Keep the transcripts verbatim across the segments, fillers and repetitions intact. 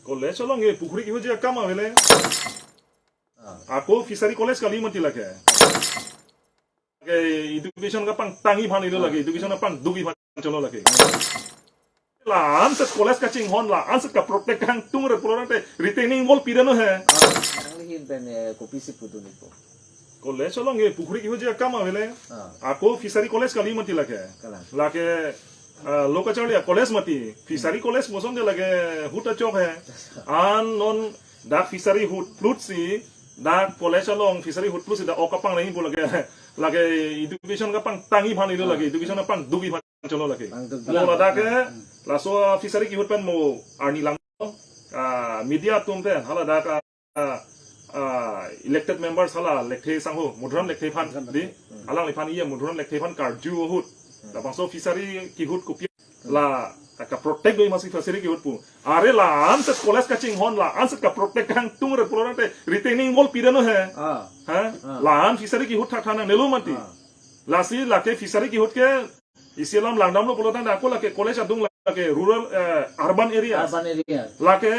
College along ke pukhuri kihutji akam avele. Ah. Ako fishery college kali mati lake. Ke education kapangtangji aphan ilo lake, education kapangdukji aphan cholo lake. La-an set college kachinghon, la-an set kaprotect kangtung re pulo tangte retaining wall pidunlo he. Ah, nangli ahin pen, eh, kopisi pudun ipo? College along ke pukhuri kihutji akam avele. Ah. Ako fishery college kali mati lake. Kalang. Lake, ah, lo kacharli a-college mati. Fishery college mosong ke lake hut achok he. An non dak fishery hut plut si, dak college along fishery hut plut si dak ok kapanglang pu lake. Lake education kapangtangji aphan ilo lake, education kapangdukji aphan cholo lake. Pangduk. Mo ladak ke, laso fishery kihut pen mo arni lang, ah, media atum pen, haladak, ah, ah, elected members hala Lekthe sangho, Madhuram Lekthe aphan, di, alangliphan iya Madhuram Lekthe aphan karju ahut. Labangso fishery kihut kopi la, kaprotect do masi fishery kihut pu. Are la-an set college kachinghon, la-an set kaprotect kangtung re pulo tangte retaining wall pidunlo he. Ah. Ha? Ah. La-an fishery kihut thakthak nangnelo mati. Ah. Lasi lake fishery kihut ke isi alam langdamlo pulo tangte ako lake college adung lake rural, eh, urban areas. Urban area. Lake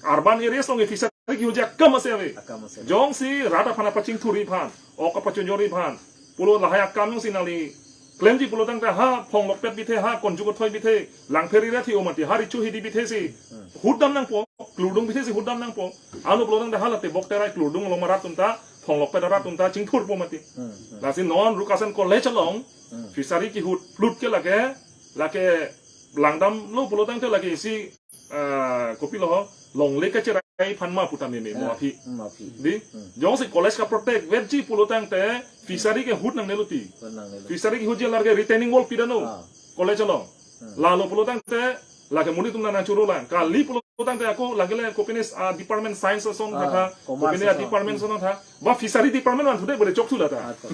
urban areas along fishery kihutji akam ase ave. Akam ase. Jongsi rat aphan kapachingthurji aphan, ok kapachonjorji aphan, pulo lahai akam jongsi nangli klemji pulo tangte ha phonglokpet bithe, ha konju kothoi bithe, langpher area thi-o mati, ha recho hidi bithe si. Hmm. Hut dam nangpo, klurdung bithe si hut dam nangpo. Ano pulo tangte hala tebok terai klurdung along arat atum ta, phonglokpet arat atum ta chingthurpo mati. Hmm, hmm. Lasi non Rukasen College along, hmm, fishery kihut plut ke lake, lake langdamlo pulo tangte lake isi, ah, kopilo ho, longle kacherai aphan ma pu ta meme mo, ah, aphi. Hmm, aphi. Di? Hmm. Jongsi college kaprotect vetji pulo tangte fishery ke hut nangnelo ti. Hut nangnelo. Fishery kihutji alar ke retaining wall pidunlo. Ah. College along. Hmm. Lalo pulo tangte, lake monit atum nangchoro lang. Kali pulo tangte ako lake le kopine, ah, department science ason, ah, tha, commerce kopine ason, department ason tha. Ba fishery department vanthudet bole chokthula ta. Ah, to.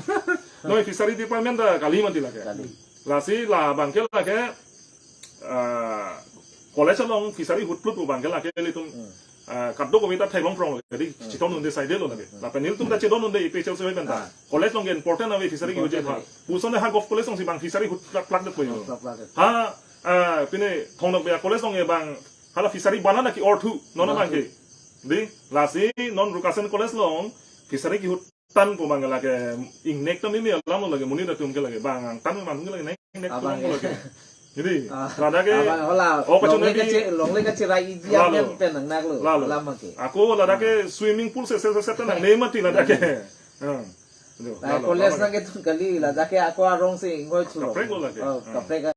Noi fishery department ta kali mati lake. Kali. Lasi labang ke lake, ah, college along fishery hut plut abang ke lake ilitum, hmm, ah, kadokave ta theklong prong lake, di, hmm, chedondunde saidelo lake. Hmm. Lapen nelitum ta chedondunde APHLC pen ta. Ah. College along ke important ave fishery kihutji aphan. Important ave. Puson ha Govt College alongsi bang fishery hut plak plakdetpo yo. Plak plakdet. Ha, ah, pine Thong Nokbe a-college along ke bang hala fishery banana ke-orthu, non abang ke. Orthu. Di, lasi non Rukasen College along fishery kihut tangpo abang lake ingnek ta mimi alam lo lake monit atum ke lake bang angtan man ke lake ingnek abang tum ke lake. Jadi, ah, ladak ke, abang hala, ok kachonjorji, longle kache-, longle kacherai-ji, lalo, amen pen nangnaklo, lalo, alam ke. Ako ladak ke swimming pool se, se, se, se, ta nangne mati ladak ke. Hmm. Aduh, lalo, college lalo. Nang ketung kali, ladak ke ako arong si ingkoi chulo. Kaprek lo lake. Oh, hmm, kaprek.